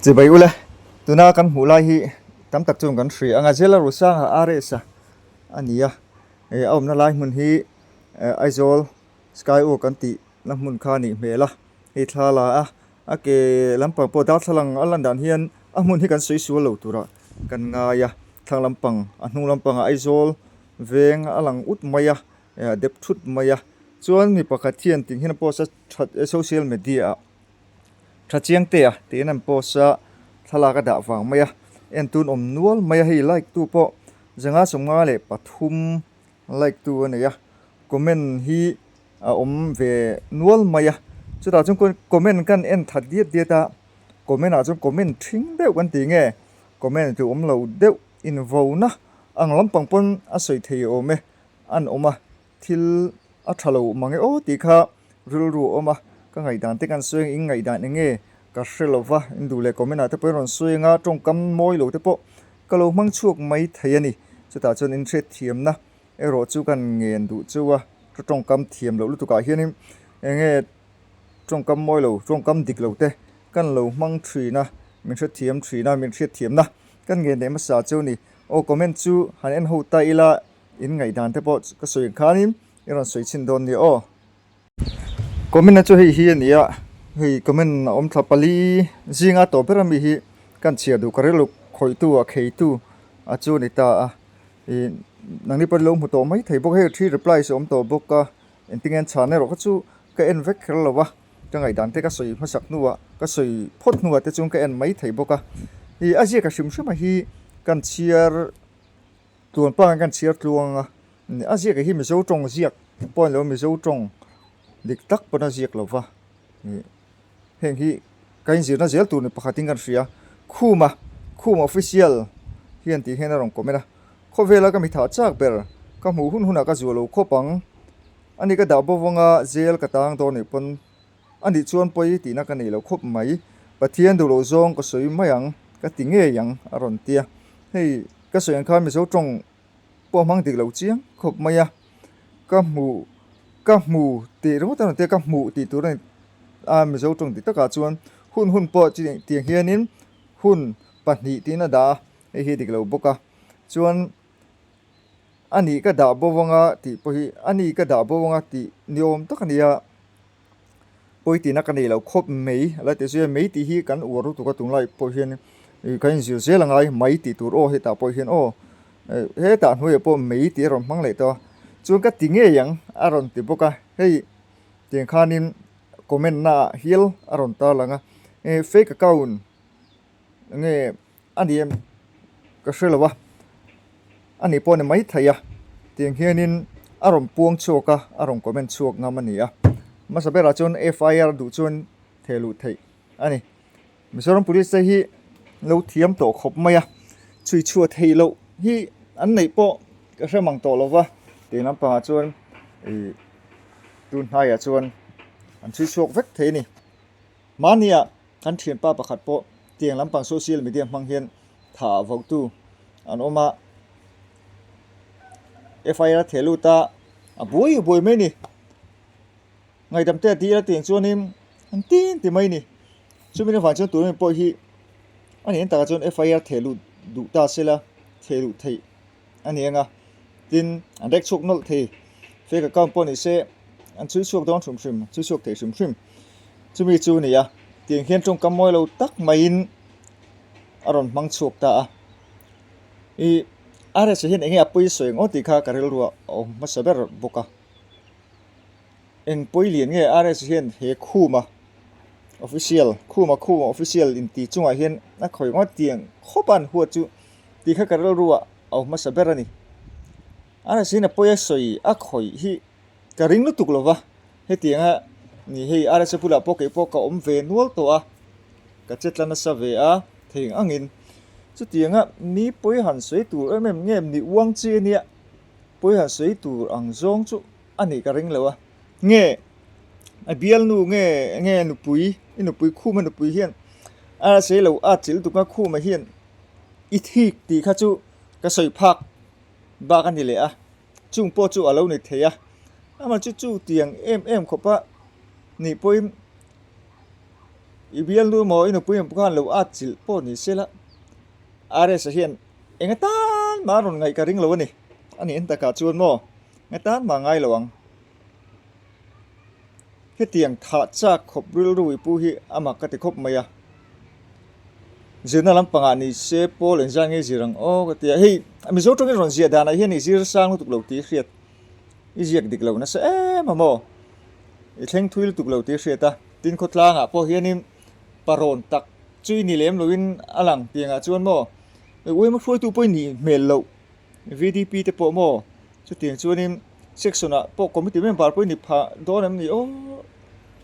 Chibai ule, tuna kan hmuh lai hi tam tak chuan kan hria ang a, Zela Rusanga RS a a ni a, a awmna lai hmun hi Aizawl Sky Walk kan tih na hmun kha a nih hmel a, hei thla la a, a ke lampang pawh darthlalang a lan dan hian a hmun hi kan sawi sual lo turah kan ngai a, thlang lampang a hnung lampangah Aizawl veng a lang ut mai a, a dep thut mai a, chuan mi pakhat hian ting hian a post a that social media ah. Tha chiang te a tiin an post a, thlalak a dah vang mai a, entun awm nual mai a, hei like tu pawh 553 like tu a nei a, comment hi a awm ve nual mai a, chutah chuan comment kan en that diat diat a, comment ah chuan comment thing deuh kan tih nge comment chu awm lo deuh invauna ang lampang pawn a sawi thei awm e an awm a. Thil a tha lo mang e aw tih kha rilru a awm a, ka ngaihdan te kan sawi ang, in ngaihdan eng nge ka hre lo va, in duh leh comment ah te pawh in rawn sawi ang a, tawngkam mawi lo te pawh ka lo hmang chhuak mai thei a ni. Chutah chuan in hriatthiamna erawh chu kan ngen duh cheu a, ka tawngkam thiam loh lutuk ah hianin eng nge tawngkam mawi lo, tawngkam dik lo te kan lo hmang thin a, min hrethiam thin a, min hriatthiamna kan ngen leh hmasa cheu a ni. Aw comment chu han en ho ta ila. In ngaihdan te pawh ka sawi ang khanin i rawn sawi chhin dawn nia aw. Comment na chu hei hi a ni a, hei comment a awm thla pali zinga tawh ber ami hi kan chhiar duh ka rilru khawihtu a kheitu a chu a ni ta a, ih nangni pawh lo hmu tawh mai thei bawk a, hei three replies a awm tawh bawk a, engtin nge an chhan erawh kha chu ka en vek kher lo a, ka ngaihdan te ka sawi hmasak hnuah ka sawi phawt hnuah te chuan ka en mai thei bawk a, ih a ziak a hrim hrim a hi kan chhiar. Tluan pangah kan chhiar tluang a, a ziak hi Mizo tawng ziak pawh a ni lo, Mizo tawng dik tak pawn a ziak lo va, heng hi ka inzirna zel tur ni pakhatin kan hria. Khuma, Khuma official hian tih hian a rawn comment a, khawvela ka mi thah chak ber, ka hmuh hun hunah ka zuah lo khawp ang, ani ka dah bawk vanga zel ka tang dawn nih pawn A nih chuan pawi tihna ka nei lo khawp mai. Pathian duh loh zawng ka sawi mai ang, ka ti ngei ang, a rawn ti a. Hei, ka sawi ang khan Mizo tawng pawh a hmang dik lo chiang khawp mai a. Ka hmu, ka hmu tih ringawt a rawn ti a, ka hmuh tih tur a ni a, Mizo tawng dik takah chuan hun hun pawh tiang hianin hun pahnih tiin a dah a, hei hi a dik lo bawk a. Chuan a nih ka dah bo anga tih pawh hi a ni ka dah bo anga tih ni awm tak a ni a. Pawi tihna ka nei lo khawp mai a la ti zui a, mai tih hi kan uar lutuk a tunlai pawh hian ih kan inzir zel angai mai tih tur aw hetah pawh hian aw hetah hnuaiah pawh mai tih a rawn hmang leh tawh a, chuan ka ti ngei ang a rawn ti bawk a, hei tiang khanin comment naah hial a rawn tarlang a, fake account nge a ni em ka hre lo a, a nih pawh a ni maithei a, tiang hianin a rawn puang chhuak a, a rawn comment chhuak ngam a ni a, hmasa berah chuan FIR duh chuan theh luh theih a ni. Mizoram Police te hi lo thiam tawh khawp mai a, chhui chhuah theih loh hi an neih pawh ka hre mang tawh lo va, tiang lampangah chuan ih tun hnaiah chuan an chhui chhuak vek thei a ni. Mahnia kan thianpa pakhat pawh tiang lampang social media hmang hian thah votu an awm a, FIR a theh lut a, a buai buai mai a ni. Ngaihdam te a dil a tiang chuanin an tin ti mai a ni. Chumi avang chuan tun pawh hi a nih ang takah chuan FIR theh lut duh ta sela theh luh theih. a ni ang a, tin an rek chhuak nawlh thei, fake account pawh ni se an chhui chhuak dawn hrim hrim, chhui chhuak thei hrim hrim, chumi chu a ni a, tiang hian tawngkam mawi lo tak maiin a rawn hmang chhuak ta a, ih RS hian eng nge a pawi sawi ang aw tih kha ka rilru ah a awm hmasa ber bawk a. Eng pawi lian nge RS hian he khuma official khuma khuma official inti chungah hian a khawi ngawt tiang khawp a an huat chu tih kha ka rilru ah a awm hmasa ber a ni. RS hian a pawi a sawi a khawih hi ka ring lutuk lo va, hetianga ni hei RS bulah pawh keipawh ka awm ve nual tawh a, ka che tla nasa ve a thei angin chutianga mi pawi han sawi tur em em nge ni uang chi a nia pawi han sawi tur ang zawng chu a nih ka ring lo a, nge a bialnu nge nge nupui i nupui khuma nupui hian a sei lo a chil tuk a khuma hian i thik tih kha chu ka sawi phak bak a ni leh a, chung pawh chu a lo ni thei a, amah chu chu tiang em em khawp a nih pawhin. I bialnu maw i nupui emaw khan lo at chilh pawh ni se la, RS-a hian eng atan mah a rawn ngaih ka ring lo a ni. A nih en takah chuan maw eng atan mah a ngai lo ang. Hetiang thah chak khawp rilru i pu hi a mak ka ti khawp mai a. Zirna lampangah ni se Paul engzah nge zir ang aw ka ti a, hei Mizo tawngin rawn ziah danah hian i zir sang lutuk lo tih i hriat, i ziak dik lo nasa em a maw? I thleng thui lutuk lo tih i hriat a, tin khawtlangah pawh hianin parawn tak chu i ni lem loin a lang tiangah chuan maw uima hruaitu pawh i nih hmel loh VDP te pawh maw chutiang chuanin section ah pawh committee member pawh i ni phah dawn em ni aw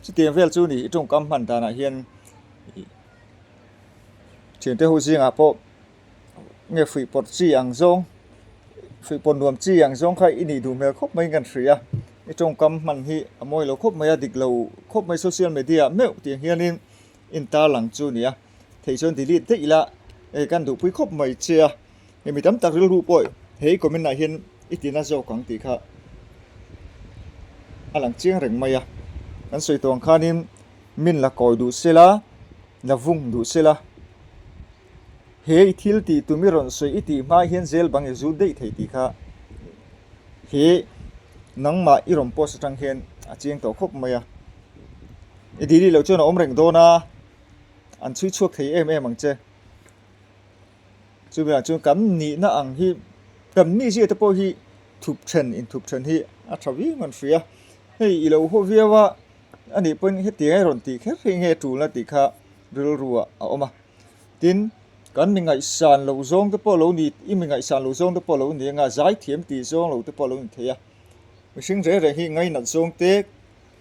chutiang vel chu ni i tawngkam hman danah hian thiante ho zingah pawh nge fuihpawrh chi ang zawng fuihpawrh nuam chi ang zawng kha i nih duh hmel khawp mai kan hria i tawngkam hman hi a mawi lo khawp mai a dik lo khawp mai social media ah meuh tiang hianin intarlang chu a ni a theih chuan delete daih ila hei kan duhpui khawp mai che a hei mi tam tak rilru pawh he comment ah hian i tina zawk ang tih kha a lang chiang reng mai a kan sawi tawh ang khanin min la kawi duh sela la vung duh sela he i thil tih tum i rawn sawi i tih hma hian zel bang i zut daih thei tih kha he nangmah i rawn post atang hian a chiang tawh khawp mai a i dili loh chuan a awm reng dawn a an chhui chhuak thei em em ang che chuvangah chuan kan nihna ang hi kan mizia te pawh hi thup then inthup then hi a tha viau an hria hei i lo haw viau a anih pawhin hetiang a rawn tih kher hi nge tulna tih kha rilru ah a awm a tin kan mi ngaihsan loh zawng te pawh lo ni i mi ngaihsan loh zawng te pawh lo ni anga zaithiam tih zawng lo te pawh lo ni thei a mihring reng reng hi ngainat zawng te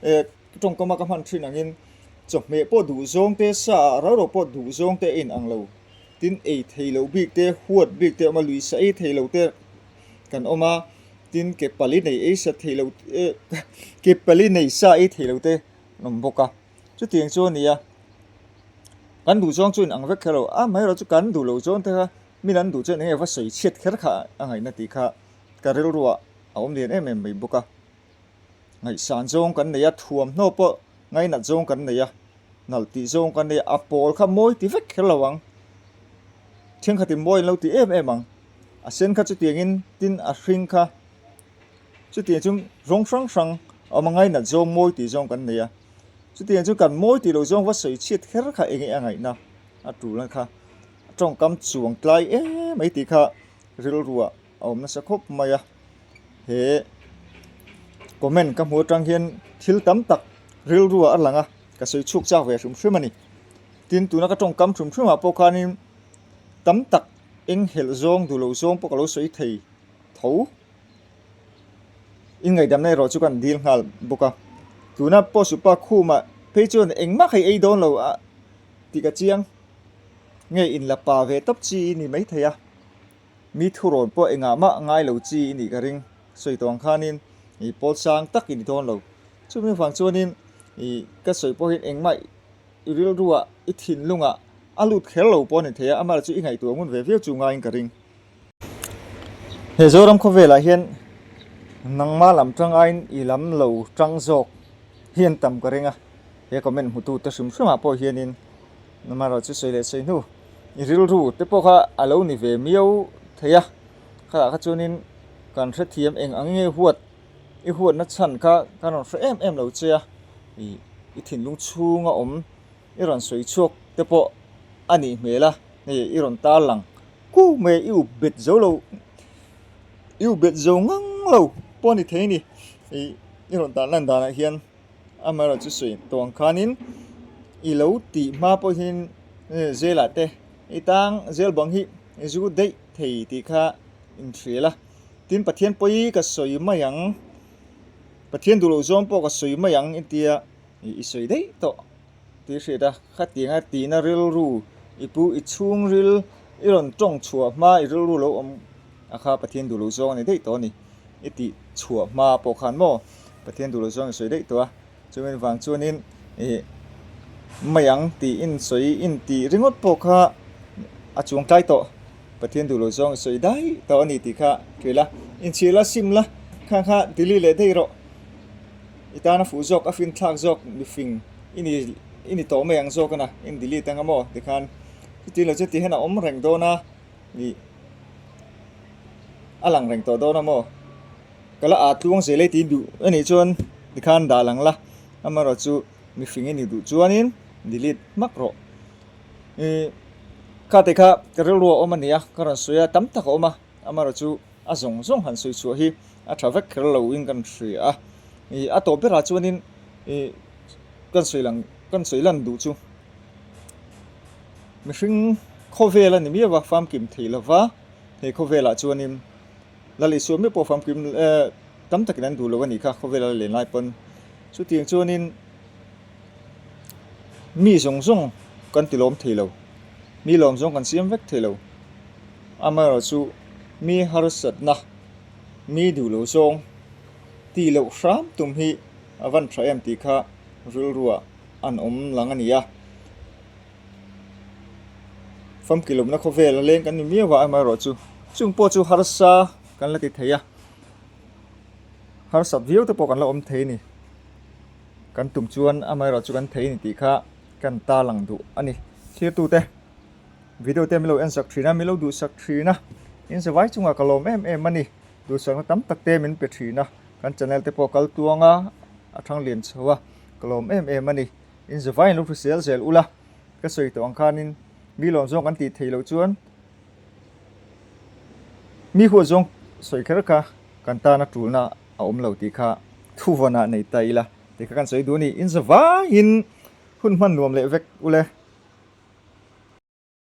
eh tawngkam a ka hman thin angin chawhmeh pawh duh zawng te sa ah rau rau pawh duh zawng te a in ang lo tin ei thei loh bik te huat bik te a awm a lui sa ei thei lo te kan awm a tin ke pali nei ei sa thei lo eh ke pali nei sa ei thei lo te an awm bawk a chutiang chu a ni a kan duh zawng chu in ang vek kher lo amaherawhchu chu kan duh loh zawng te kha min an duh chuan eng nge va sawi chhiat kher kha a ngaihna tih kha ka rilruah a awm lian em em mai bawk a ngaihsan zawng kan nei a thuamhnaw pawh ngainat zawng kan nei a nalh tih zawng kan nei a a pawl kha mawi ti vek kher lo ang thenkhatin mawi an lo ti em em ang a sen kha chutiangin tin a hring kha chutiang chu rawng hrang hrang a awm a ngainat zawng mawi tih zawng kan nei a chutiang chu kan mawi tih loh zawng va sawi chhiat kher kha eng nge a ngaihna a tul ang kha a tawngkam chuang tlai em mai tih kha rilruah a awm nasa khawp mai a he comment ka hmuh atang hian thil tam tak rilruah a lang a ka sawi chhuk chak ve hrim hrim a ni tin tuna ka tawngkam hrim hrim ah pawh khanin tam tak eng helh zawng duh loh zawng pawh ka lo sawi thei tho inngaidamna erawh chu kan dil nghal bawk a tuna post upa khumah phei chuan engmah kha i ei dawn lo a tih ka chiang nge inla pa ve tawp chi i ni maithei a. Mi thurawn pawh engah mah ngai lo chi i nih ka ring. Sawi tawh ang khanin i pawl sang tak i ni dawn lo. Chumi avang chuanin i ka sawi pawh hian engmah i rilruah i thinlungah a lut kher lo pawh a ni thei a, amaherawhchu i ngaihtuah ngun ve viau chu ngaiin ka ring. He Zoram khawvelah hian nangmah lam tang aiin i lam lo tang zawk hi an tam ka ring a, he comment hmutute hrim hrimah pawh hianin amaherawhchu sawi leh sawi hnu. I rilru te pawh kha a lo ni ve miau thei a, khalah kha chuanin kan hrethiam eng ang nge huat i huatna chhan kha kan rawn hre em em lo che a, ih i thinlung chhunga awm i rawn sawi chhuak te pawh a nih hmel a, hei i rawn tar lang ku mai i up bet zo lo i up bet zo ngang lo pawh a ni thei a ni, ih i rawn tar lan danah hian. Amaherawhchu sawi tawh ang khanin i lo tih hma pawhin zelah te i tang zel bang hi i zu daih thei tih kha inhrial a, tin Pathian pawi ka sawi mai ang, Pathian duh loh zawng pawh ka sawi mai ang intia i sawi daih tawh tih hriat a, khatianga tihna rilru i pu i chhungril i rawn tawng chhuah hma i rilru lo awm a kha Pathian duh loh zawng a ni daih tawh a ni. I tih chhuah hma pawh khan maw Pathian duh loh zawng i sawi daih tawh a, chumi vang chuanin ih mai ang tih in sawi in tih ringawt pawh kha a chuang tlai tawh, Pathian duh loh zawng i sawi daih tawh a ni tih kha hrilh a, inchhir la sim la kha kha delete leh daih rawh, i tana fuh zawk a finthlak zawk mifing i ni. i ni tawh mai ang zawk a na, in delete anga maw tikhan chuti lo chu ti hian a awm reng dawn a, ih a lang reng tawh dawn a maw, ka la ah tluang zel e tih duh a nih chuan tikhan dah lang la, amaherawhchu mihring i nih duh chuanin delete hmak rawh. Ih kha te kha ka rilru a awm a ni a, ka rawn sawi a tam tak a awm a, amaherawhchu a zawng zawng han sawi chhuah hi a tha vek kher lo in kan hria a, ih a tawp berah chuanin ih kan sawi lang kan sawi lan duh chu mihring khawvel a ni miau a famkim thei lova he khawvelah chuanin Lal Isua miah pawh famkim eh tam takin an duh lo a nih kha khawvela len lai pawn chutiang chuanin mi zawng zawng kan ti lawm thei lo mi lawm zawng kan siam vek thei lo amaherawhchu mi harsatna mi duh lo zawng tih loh hram tum hi a van tha em tih kha rilruah an awm lang a ni a. Famkilawmna khawvel a leng kan ni miau a amaherawhchu chung pawh chu harsa kan la ti thei a, harsat viau te pawh kan la awm thei a ni. Kan tum chuan amaherawhchu kan thei a ni tih kha kan ta lang duh a ni. Thirtute. Video te milo en sak thin a, milo duh sak thin a, in zavai chungah ka lawm em em a ni. Duhsakna tam tak te min pe thin a, kan channel te pawh kal tuang a, a thang lian chho a, ka lawm em em a ni. In zavai in lo hrisel zel ula, ka sawi tawh ang khanin mi lawm zawng kan tih theih loh chuan mi huat zawng sawi kher kha kan tana tulna a awm lo tih kha thuvawnah nei ta ila tih kha kan sawi duh a ni. In zavaiin hun hman nuam leh vek ule.